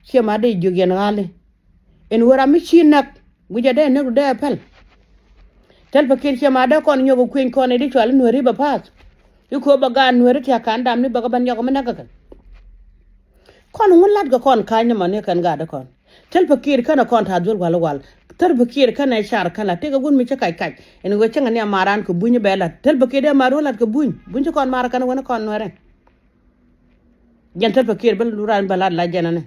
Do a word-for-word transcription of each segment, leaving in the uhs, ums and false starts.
Ciɛ ma dee jiök yɛn ɣa̱li. Ɛn ɣöö ram mi ci näk wi̱c a dee näk du dee a päl. Thil Pakiir ciɛ ma dee kɔn nyɔk kueny kɔn i̱ di cual i̱ Nuääri bɛ pa̱a̱th. I̱ köö bɛ gaat Nuääri tia̱k ka̱n dam ni bɛ kɛ ben nyɔk mi näk kɛ kɛ. Kɔn ŋun lat kɛ kɔn ka̱ny ni mɔ ni kɛn gaat di kɔn. Thil Pakiir kɛnɛ kɔn ta̱a̱ dhuel wal wal. Thil Pakiir kɛnɛ car kɛn la tëkɛ gun mi ci kac kac. Ɛn ɣöö cäŋɛ ni a maran kɛ buny bɛ lat. Thil Pakiir dee mar wä lat kɛ buny. Buny ci kɔn mar kɛn wä ni kɔn Nuääri. Jɛn Thil Pakiir bä luran bä lat la jɛn ani.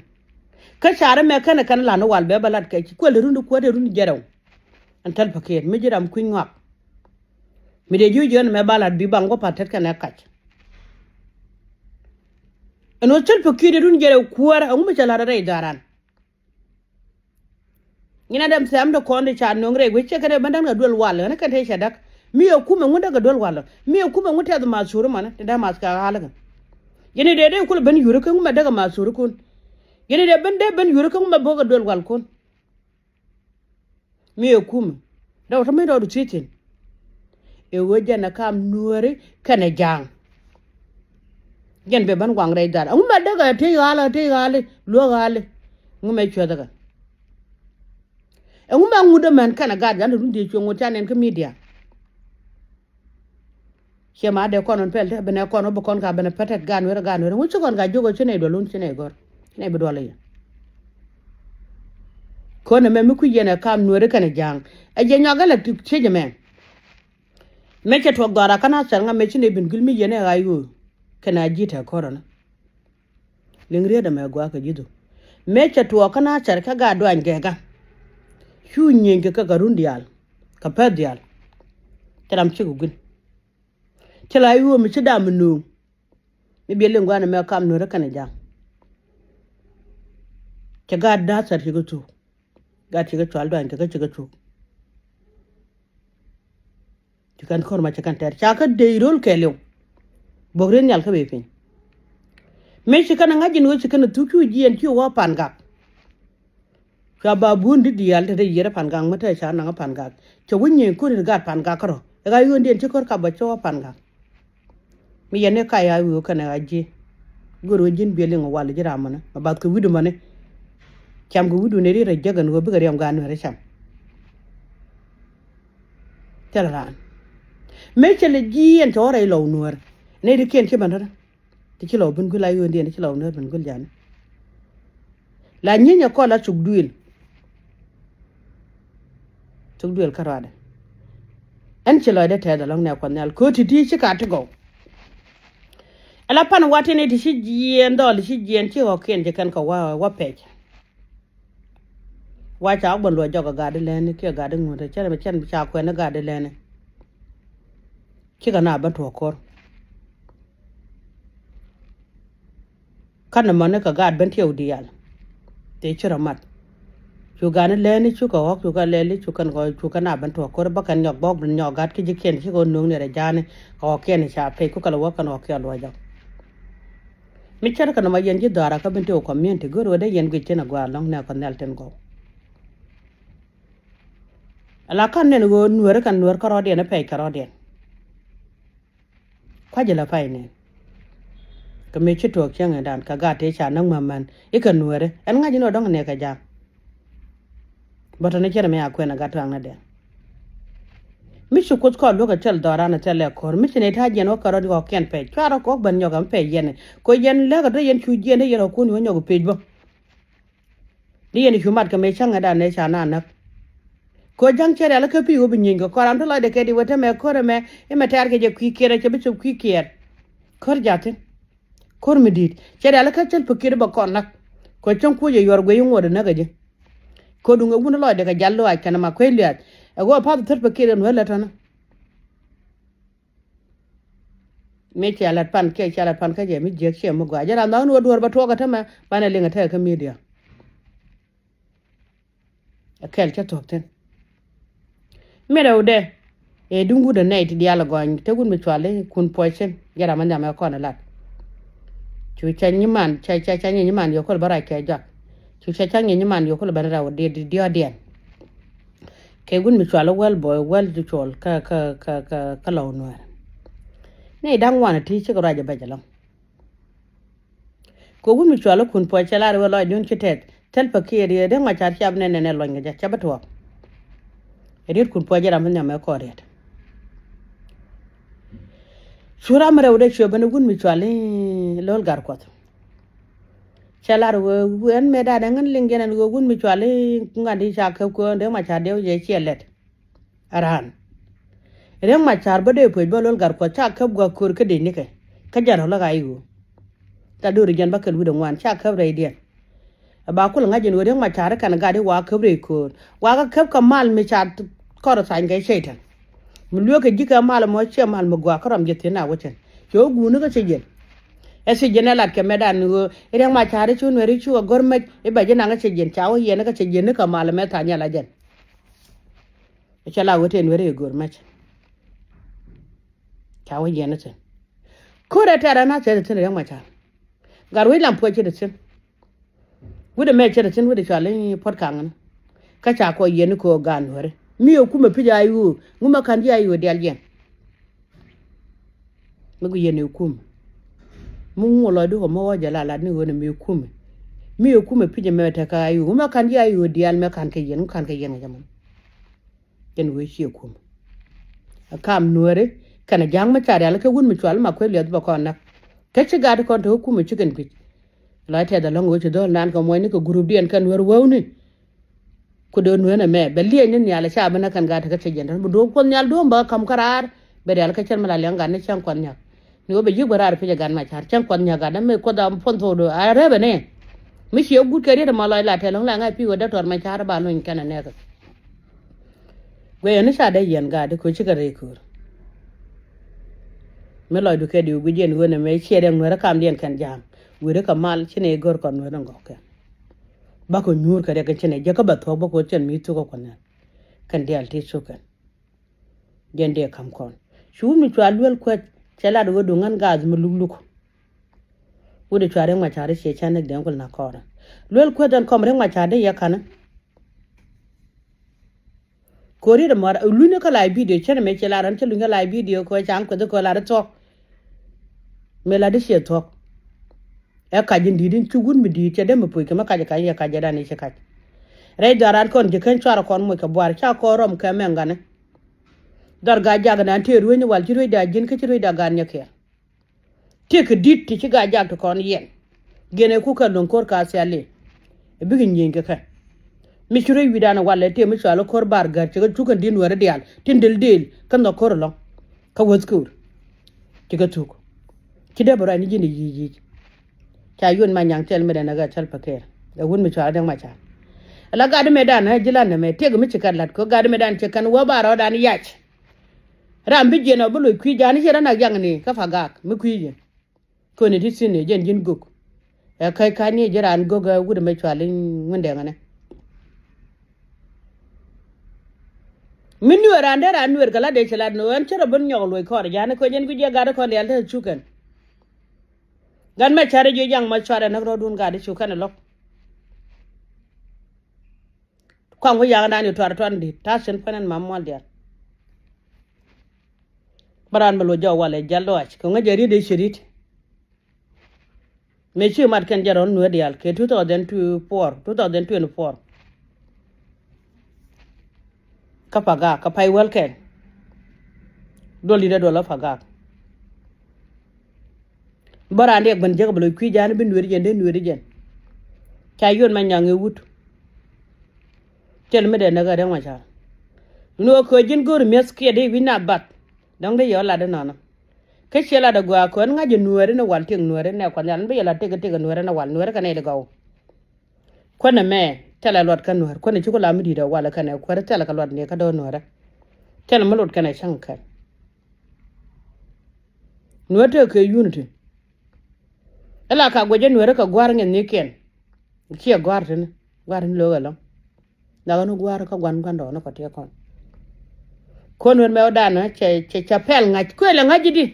Kä car ɛmɛ kɛnɛ kɛn lan wal bɛ bä lat kɛ ci kuɛl run di kuäär run di jɛrɛw. Ɛn Thil Pakiir mi ji̱ ram kui̱ny ŋɔak. Mi dee ji̱ ji̱ ɛn mɛ ba lat bi baŋ wä pa̱t tet kɛnɛ kac. Ɛn wä Thil Pakiir run jɛrɛw kuäär ɛŋu mi cɛ lat rɛy dharan. Ŋinɛ dee thiam de kɔn di ca no̱o̱ŋ rɛy wec cɛ kɛn dee ben da̱n kɛ duel wal ɣän kɛn te cɛ däk. Mi ɛ kumɛ ŋun dee kɛ duel wal mi ɛ kumɛ ŋun tɛth math curi mɔni ti dee math kɛ ɣa̱l kɛ. Yɛn i̱ dee dee kulɛ ben yuri kä ŋun mɛ dee kɛ math curi kun. Yɛn i̱ dee ben dee ben yuri kä ŋun mɛ bo̱o̱k kɛ duel wal kun. Mi ɛ kumɛ dee wä te mi dɔɔdu thiec thi̱n. Ɛ ɣöö jɛn ɛ kam Nuääri kɛnɛ ja̱a̱ŋ. Jɛn bɛ ben waŋ rɛy dhar ɛŋu mɛ dee kɛ tëë ɣa̱l ɛ tëë ɣa̱l ɛ luäk ɣa̱l ɛ ŋu mɛ cuɛth ɛ kɛ. Ɛŋu mɛ ŋut ɛmɛn kɛnɛ gat gan run diɛ cuɛ ŋut ca nɛn kä midia. Ciɛ ma dee kɔn ɔn pɛl te ben ɛ kɔn ɔ bi kɔn ka ben ɛ pɛtɛt gan wer gan wer ŋut ci kɔn ka jiök ɔ ci nɛy duɔl wun ci nɛy gɔr ci nɛy bi duɔl i̱. Kɔn ɛmɛ mi kui̱ yɛn ɛ kam Nuääri kɛnɛ ja̱a̱ŋ ɛ jɛ nyɔak ɛ la ti ciec ɛmɛ. Mëë cɛ tuɔɔk dhɔra kä Nathɛr ŋa mëë ci nɛy ben gil mi yɛn ɛ ɣa̱c ɣöö kɛnɛ a ji̱ tɛ kɔr ɔnä. Liŋ riet ɛmɛ gua̱a̱k kɛ ji̱ dhuk. Mëë cɛ tuɔɔk kä Nathɛr kä gaat duany gɛɛkä. Cu nyieeny kɛ kɛ kɛ run diaal kɛ pɛth diaal. Cɛ ram cikɛ gui̱n. Cɛ la i̱ ɣöö mi ci dam mi nööŋ. Mi biɛ liŋ gua̱a̱n ɛmɛ kam Nuääri kɛnɛ ja̱a̱ŋ. Cɛ gaat Nathɛr cikɛ thuk. Gaat cikɛ cual duany kɛ kä cikɛ thuk. Ci kɛn kɔr ma ci kɛn tɛɛr ca kä dee rol kɛɛliw. Bok rin nhial kä bɛ piny. Mëë ci kɛn ŋa̱c in wee ci kɛn thuk cu jiɛn ci wä Pan Gak. Cua ba bun di diaal te te yier Pan Gak mä te ca naŋ Pan Gak. Cɛ wä nyieny ko̱r in gaat Pan Gak kärɔ ɛ ɣa̱c ɣööndiɛn ci ko̱r kap bä cä wä Pan Gak. Mi yɛn ni kac a wi̱i̱ wä kɛnɛ ɣa̱c ji̱. Go̱r wä ji̱n biɛ liŋ wal ji̱ ram mäni ma bath kɛ wi̱du mäni. Cam kɛ wi̱du ni ri rɛ jäk ɛn ɣöö bikɛ riɛm gaat Nuäär cam. Thilɛ raan mëë cɛ lɛ ji̱ ɛn cɛ wä rɛy lɔw Nuäär. Nɛy ti kiɛn ci ben rɔ̱dä ti ci lɔw ben guil a yööndiɛn ti ci lɔw Nuäär ben guil jani. La nyieny ɛ kɔl a thuk duëël. Thuk duëël kä ruaadɛ. Ɛn ci lɔcdɛ tɛth ɛlɔ̱ŋ nɛ kuɔth nhial köö ti ti ci ka ti gɔw. Ala pan watin ti ci jiɛɛn dhɔl ci jiɛɛn ci ɣɔkiɛn ci kɛn kɛ wa wa pɛc. Wa ca wä bä luɔc jɔk ɛ gat di lɛni kiɛ gat di ŋuɔ̱t cɛn cɛn ca kuɛn ɛ gat di lɛni. Cikɛ na ben tuɔɔk ko̱r. Kä ni mäni kɛ gat ben tiɛw diaal. Tëë ci rɔ mat. Cu gat ni lɛni cukɛ ɣɔk cukɛ lɛli cukɛn kɔ cukɛ na ben tuɔɔk ko̱r bä kɛn nyɔk bɔk nyɔk gat ki ji̱ kiɛn cikɛ ɣöö nööŋ ni rɛ ja̱a̱ni kɛ ɣɔk kiɛn ca pec ku kɛ lɛ wä kɛn ɣɔk kiɛn luɔc jɔk. Mi cär kɛ nɔmɔ yɛn ji̱ dhɔaara kä ben ti wä community go̱r wä dee yɛn guic tin a gɔaa lɔ̱ŋ nɛ kɔ nhial tin gɔw. Ala kan nɛn ɣöö nueeri kɛ nueer kärɔɔdiɛn ɛ pɛc kärɔɔdiɛn. Kua̱c ilɛ pay nɛn. Kɛ mëë ci tuɔɔk cieŋ in dan kɛ gat tëë ca näk mämän ikɛ nueeri ɛn ŋa̱c in ɔ dɔ̱ŋ nɛɛkɛ ja̱a̱ŋ. Bä tɔ̱ni cär mi a kuɛn a gat tuaŋnädɛ. Mi ci kuoth kɔn luäk kɛ thil dhɔran ɛ thil lɛ ko̱r mi ci nɛy ta̱a̱ jiɛn wä kɛ rɔ̱t kɔkiɛn pɛc cuarɛ kɔk ben nyɔk ɛm pɛc yɛn. Kɔ yɛn lɛk ɛ dee yɛn cu jiɛn dee yɛn ɛ kun wä nyɔk ɛ pec bä. Ni yɛn cu mat kɛ mëë cäŋ ɛ dan nɛ ca na näk. Kɔ ja̱ŋ cɛ rial kä pi̱i̱ wä bi nyieeny kɛ kɔn ram ti lɔcdɛ kɛ di wä te mɛ ko̱r ɛmɛ imɛ tɛɛr kɛ jɛ kui̱ kiɛɛr ɛ cɛ bi cop kui̱ kiɛɛr. Ko̱r ja̱thin. Ko̱r mi di̱i̱t cɛ rialikä thil pikiɛt bä kɔn näk. Kɛ cäŋ kuɔc ɛ yuɔr guiy iŋuɔt ɛ näk ɛ ji̱. Kɛ duŋ ɛ wun lɔcdɛ kɛ jal lɔaac kɛn ma kuec liath ɛ ɣöö path thil pikiɛt ɛn wee lät tɔ̱nä. Mi cia lät pan kiɛ cia lät pan kä jɛ mi jiäk ciɛ mi gɔaa jɛ ram dha̱a̱n wä duɔ̱ɔ̱r bä tuɔɔk ɛ tämɛ banɛ liŋ ɛ tekɛ kä midia. Ɛ kɛl cä thuɔ̱k thi̱n. Mi rɛwdɛ ëë duŋ wut ɛ nɛy ti diaal ɛ gɔny te wut mi cuali kun puɔcin jɛ ram ɛ nhiam ɛ kɔn ɛ lat. Cu cä nyiman cä cä cä nyi nyiman yokol bä rac kɛ jɔak. Cu cä cä nyi nyiman yokol bä rɛw di di diɔ̱ɔ̱diɛn. Kɛ wut mi cuali wäl bɔy wäl di cuɔl kä kä kä kä kä lɔw nuɛɛr. Nɛy da̱ŋ wan ɛ ti cikɛ ruac ɛ bɛc ɛlɔ̱ŋ. Kɛ wut mi cual ikun puɔc cɛ lar iwä lɔcdun ci tɛth thil pakiɛt iɛ Riɛk Macar cɛ bi nɛn nɛn ɛ luɔny kɛ jɛ cɛ bi tuɔɔk. Ɛ riet kun puɔc jɛ ram mi nhiam ɛ kɔɔr riet. Cu ram mi rɛw dee cuɛ ben i̱ wut mi cual i̱ Lo̱l Gatkuɔth. Cɛ lar iwä ɛn mɛ da̱a̱ dee ŋän liŋ jɛn ɛn iwä wut mi cual i̱ ŋa̱n di ca käp kɛ ɣöö Riɛk Macar dee wä jɛ ciɛ lɛt. Aran. Riɛk Macar bä dee puec bä Lo̱l Gatkuɔth ca käp gua̱a̱k ko̱r kä dec nikɛ. Kä jɛn rɔ̱ lä ka i̱ ɣöö. Ta do̱ri jɛn bä kɛl wi̱cdɛ ŋuan ca käp rɛydiɛn. Ɛ ba kul ŋa̱c jɛn ɣöö Riɛk Macar kɛn gaat i̱ wa käp rɛy ko̱r. Wa kä käp kɛ mal mi ca kɔr tha̱a̱ny kɛ cɛy tɛn. Mi lueek kɛ ji̱ kɛ mal mɔ ciɛ mal mi gɔaa kä rɔm jɛ thi̱n a wä cɛn. Cɛ wä guuni kä cɛ jɛn. Ɛ cɛ jɛn ɛ lat kɛ mɛtdan ɣöö Riɛk Macar i̱ cu Nuɛri cu ɛ gɔ̱r mɛc i̱ bɛ ji̱ naŋ kä cɛ jɛn ca wä yɛn kä cɛ jɛn ni kɛ mal mɛ tha̱a̱ny ala jɛn. Cɛ la wee tëë Nuɛri ɛ go̱r mɛc. Ca wee yɛn ni thi̱n. Ko̱rɛ tɛrɛ na cɛ ti thi̱n Riɛk Macar. Gat wec lam puɔc cɛ ti thi̱n. Wi̱dɛ mɛ cɛ ti thi̱n wi̱dɛ cɔal i̱ puɔt kaŋ ni. Kä ca kɔ yɛn ni ko̱ gaat Nuɛri mi ɛ kumɛ pi̱c a i̱ ɣöö ŋumɛ ka̱n ji̱ a i̱ ɣöö diaal yɛn. Mi gu yɛn ɛ kum. Mi ŋuɔ lɔcdu kɛ mi ɣɔ̱ jɛ la lat ni ɣöö ni mi kum. Mi ɛ kumɛ pi̱c ɛmɛ tekɛ a i̱ ɣöö ŋumɛ ka̱n ji̱ a i̱ ɣöö diaal mɛ ka̱n kɛ yɛn ŋu ka̱n kɛ yɛn kɛ jɛ mɔ. Jɛn wee ciɛ kum. Ɛ kam Nuɛri kɛnɛ ja̱a̱ŋ mi ca rial kä wut mi cual ma kuec liɛth bä kɔn näk. Kä ci gat kɔn te wä kum ɛ ci kɛn guic. Lɔc tɛth ɛlɔ̱ŋ wee ci dho̱l nan kɛ muɔ̱cni kɛ gurupdiɛn kɛ Nuɛr wäuni. Ku do̱n Nuɛr ɛmɛ bɛ liɛc ni nhial ɛ ca bi näk kɛn gat te kä ci jɛn tɔ̱ bi duɔ̱ɔ̱p Kuɔth Nhial duɔ̱ɔ̱m bä ka̱m käraar bɛ rial kä cɛn mi la liɛŋ gat ni cäŋ Kuɔth Nhial. Ni wä bɛ yi̱k bä raar pi̱c ɛ gat Macar cäŋ Kuɔth Nhial gat ni mi Kuɔth a puɔn thok do a rɛpɛ ni. Mi ciɛ wut kɛ riet ɛmɔ lɔc la tɛl ɣän la ŋa̱c pi̱i̱ wä däk tɔt Macar ba luny kɛn ɛ nɛɛk. Guɛ yɛn ni ca dee yɛn gaat di koci kɛ rɛy köör. Mi lɔcdu kɛ diw guic yɛn ɣöö nɛmɛ ciɛ dee Nuɛrä kamdiɛn kɛn ja̱a̱ŋ weri kɛ mal ci nɛ i̱ gör kɔn Nuɛrä ŋɔ̱kɛ. Bakɔ nyuur kɛ riɛk kɛ ci nɛ jɛ kä bɛ thuɔ̱k bä koci cɛn mi thukä kuɔn nɛn kɛn diaal ti cukɛn. Jɛn dee ka̱m kɔn cu wut mi cua luel kuɛth cɛ lat ɣöö duŋ ɣän gaath mi lukluk. Wut ɛ cua Riɛk Macar i̱ ciɛ cä näk dee kul na kɔɔrä luel kuɛth ɛn kɔm Riɛk Macar dee yɛ ka̱n. Ko̱ri dee mɔr luny kä live video cɛn ɛmɛ ciɛ lat ɣän cä luny kä live video kɛ ca̱ŋ kuɛth kɛ lat i̱ thuɔ̱k. Mëë lat i̱ ciɛ thuɔ̱k. Ɛ kac in di̱i̱t in ci wut mi di̱i̱t cɛ dee mi puc kɛ mi kac ɛ kac yɛ kac ɛ dan i̱ ci kac. Rɛy dhɔran kɔn ji̱ keny cuarɛ kɔn moc kɛ buar ca kɔn rɔm kɛ mɛŋ gani. Dhɔr gaa jak dan tëë rueeny wal ci rueecda ji̱n kä ci rueecda gan nyɛ kiɛɛr. Tëë kɛ di̱t ti ci gaa jak ti kɔn yɛn. Giɛn ɛ kukɛ luŋ ko̱r ka thiali. Ɛ bikɛ nyieny kɛ kɛ. Mi ci ruec wi̱dan ɛ walɛ tëë mi cual ɛ ko̱r bar gär cɛ kɛ cuk kɛn di̱t Nuɛri diaal tin del del kä nhɔk ko̱r ɛlɔ̱ŋ. Kä wäth ko̱r. Ci kɛ thuk. Ci dee bɛ ruac ni ji̱n ɛ yic yic. Ca yuɔn ma nyaŋ thil mi dɛn ɛ ɣɛɛ thil pɛ kɛɛr ɛ wut mi cual ɛ Riɛk Macar. Ɛ la gat mi dan ɛ ji̱ lan nɛmɛ tëëk mi ci kɛn la̱t kɛ gat mi dan ci kɛn wä ba rɔɔdan yac. Ram bi jiɛn ɔ bi loc kui̱ ja̱a̱n i̱ ci rɔ nak jaŋ ni kä Pagak mi kui̱ jiɛn. Kön i̱ ti thi̱n i̱ jɛn ji̱n gök. Ɛ käc ka̱c ni ji̱ raan gök ɛ wut ɛmɛ cual i̱ ŋun dɛŋ ɛnɛ. Mi nueer raan dee raan nueer kɛ la dee ci lat ni ɣän cä rɔ ben nyɔk luɔc kɔn ja̱a̱n i̱ köc ɛn guic jɛ gat i̱ kɔn diaal te cuk kɛn. Gat mɛ ca̱r i̱ ji̱ jaŋ mɔ cuarɛ näk rɔ̱dun gat i̱ cuk kɛn i̱ lɔk. Kuaŋ wi̱c yakä dan i̱ tuar tuar in di̱t ta̱a̱ cin kuɛn ɛn mam mual diaal. Bä raan bɛ luɔc jɔk walɛ jial dɔac kɛ ŋäc jɛ ri̱t i̱ ci ri̱t. Mëë ci mat kɛn jɛ rɔ̱l nueer diaal kɛ two thousand four, two thousand twenty-four. Kä Pagak kä pay wäl kɛn. Duɔl di̱t ɛ duɔl ɛ Pagak. Bä raan diɛk ben jek bɛ loc kui̱ ja̱a̱n bi nueeri jɛn dee nueeri jɛn. Ca yuɔt ma nyaŋ i̱ wut. Thil mi dee näk ɛ Riɛk Macar. Ni ɣöö köö ji̱n go̱o̱ri mi̱eth kiɛ dee wi̱c na bath. Dɔ̱ŋ dee yɛ ɣä lat inɔnɔ. Kä ciɛ lat ɛ gɔaa köön ŋa̱c ɛ nueeri ni wal tiek nueeri nɛ kuath nhial ni bi yɛ lat tiek tiek ɛ nueeri ni wal nueeri kɛ nɛy ti gɔw. Kuänɛ mɛ thilɛ luɔt kä nueer kuänɛ ci ku la mi di̱i̱t ɛ wal kɛnɛ kuäär thilɛ kɛ luɔt ni kä do̱r nueerä. Thilɛ mi lot kɛnɛ cäŋ kɛn. Nueer tekɛ kɛ unity. Ila ka guɛcä nueerä kɛ gua̱a̱r ŋi̱n ni kiɛn. Ciɛ gua̱a̱r tini gua̱a̱r tini lo̱k ɛlɔ̱ŋ. Dak ni gua̱a̱r kä gua̱n gua̱ndɔɔŋni kɔ tiɛ kɔn. Kuän wen mɛ wä danä cɛ cɛ cɛ pɛl ŋa̱c kuël ɛ ŋa̱c ji̱ di.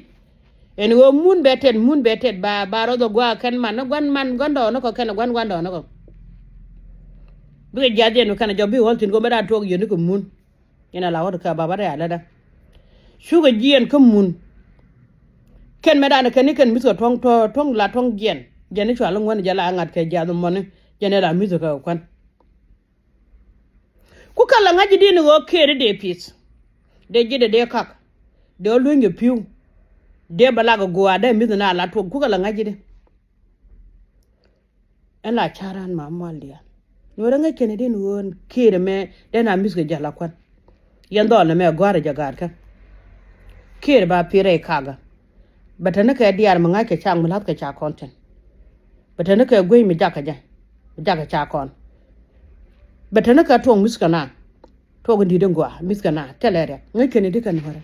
Ɛn ɣöö mun bɛ tɛt mun bɛ tɛt ba ba rɔth ɛ gua̱a̱ kɛn man ni gua̱n man gua̱ndɔɔŋni kɔ kɛn ɛ gua̱n gua̱ndɔɔŋni kɔ. Bikɛ jiath yɛn kɛn ɛ jɔk bi ɣɔl thi̱n kɔ mɛ dan tuɔɔk yɛn ni kɛ mun. Yɛn a la ɣɔt kɛ baba rɛy alɛda. Cukɛ jiɛn kä mun. Kɛn mɛ dan kɛn ni kɛn mi̱th kɛ tuɔ̱ŋ tuɔ̱ŋ la tuɔ̱ŋ jiɛn. Jɛn i̱ cual i̱ ŋuän jɛ la ŋa̱t kɛ jiath mɔni. Jɛn i̱ la mi̱th kɛ kuän. Ku kɛ la ŋa̱c i̱ di̱n i̱ ɣöö Kiir i̱ dee pi̱th. Dee ji̱ dee dee kak. Dee ɣä luny kɛ pi̱w. Dee bɛ lak i̱ gua̱a̱ dee mi̱th na la tuɔk. Ku kɛ la ŋa̱c i̱ di̱. Ɛn la ca̱ran ma mual diaal. Nuɔrɛ ŋäc kɛn i̱ di̱n ɣöö Kiir ɛmɛ dee na mi̱th kɛ jɛ la kuän. Yɛn dhɔl nɛmɛ gɔ̱a̱rä jɛ gaatkä. Kiir ba pi̱rɛ i̱ kagä. Bɛ te ni kɛ diaar mi ŋa̱ckɛ cak mi la̱thkɛ cak kɔn thi̱n. Bɛ te ni kɛ guey mi jakä jɛ mi jakä cak kɔn. Bɛ te ni kɛ tuɔŋ mi̱thkɛ na. Tuɔk in di̱t in gɔaa mi̱thkɛ na tɛlɛ riɛk ŋäc kɛn i̱ di̱ kɛn nuɔrɛ.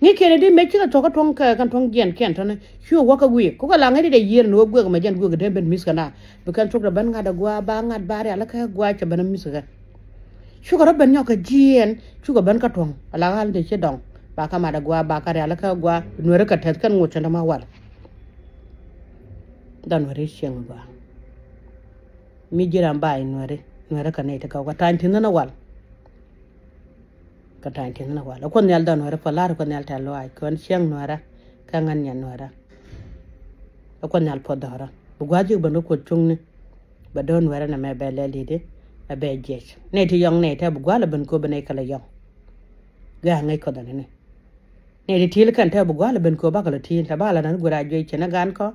Ŋi̱i̱c kiɛn i̱di mëë cikɛ thɔk kä tuɔ̱ŋ kɛ kɛn tuɔ̱ŋ jiɛn kiɛn tɔ̱nɛ. Cu wä kä guiik kukɛ la ŋäcdɛ yiër ni wä guiek mɛ jɛn guiek dee ben mi̱th kɛ na. Bi kɛn cuk dee ben ŋa̱t ɛ gua̱a̱ ba ŋa̱t ba rial kä gua̱a̱ cɛ ben mi̱th kɛ. Cukɛ rɔ ben nyɔk kɛ jiɛn cukɛ ben kä tuɔ̱ŋ ala ɣal dee ci dɔŋ. Ba kä mat ɛ gua̱a̱ ba kä rial kä gua̱a̱ nuɛri kɛ tɛth kɛn ŋot cɛ dämä wal. Dhan wä ri cieŋ gua̱a̱. Mi ji̱ ram ba i̱ nuɛri nuɛri kɛ nɛy ti kɛ wä ta̱a̱ny ti nhän ɛ wal. Kä ta̱a̱ny ti̱n ni wal ɛ Kuoth Nhial dhɔr nuɛrä puɔth la̱r ɛ Kuoth Nhial tɛ̈th lɔaac kɔn cieŋ nuɛrä. Kä ŋän nyɛ nuɛrä ɛ Kuoth Nhial puɔth dhɔrä bi gua̱a̱th ji̱ ben kä Kuoth cuŋni. Bɛ do̱r nuɛrä nɛmɛ bɛ lɛl i̱di ɛ bɛ jiɛc nɛy ti yɔŋ nɛy tɛ bi gua̱a̱th lɛ ben kööp bi nɛy kɛ lɛ yɔŋ. Gɛ a ŋäc Kuoth ɛnɛni. Nɛy ti ti̱i̱l kɛn tɛ bi gua̱a̱th lɛ ben kööp bakɛ lɛ ti̱i̱l tɛ bakɛ lɛ nɛn guer a juec cɛ ni gan kɔ.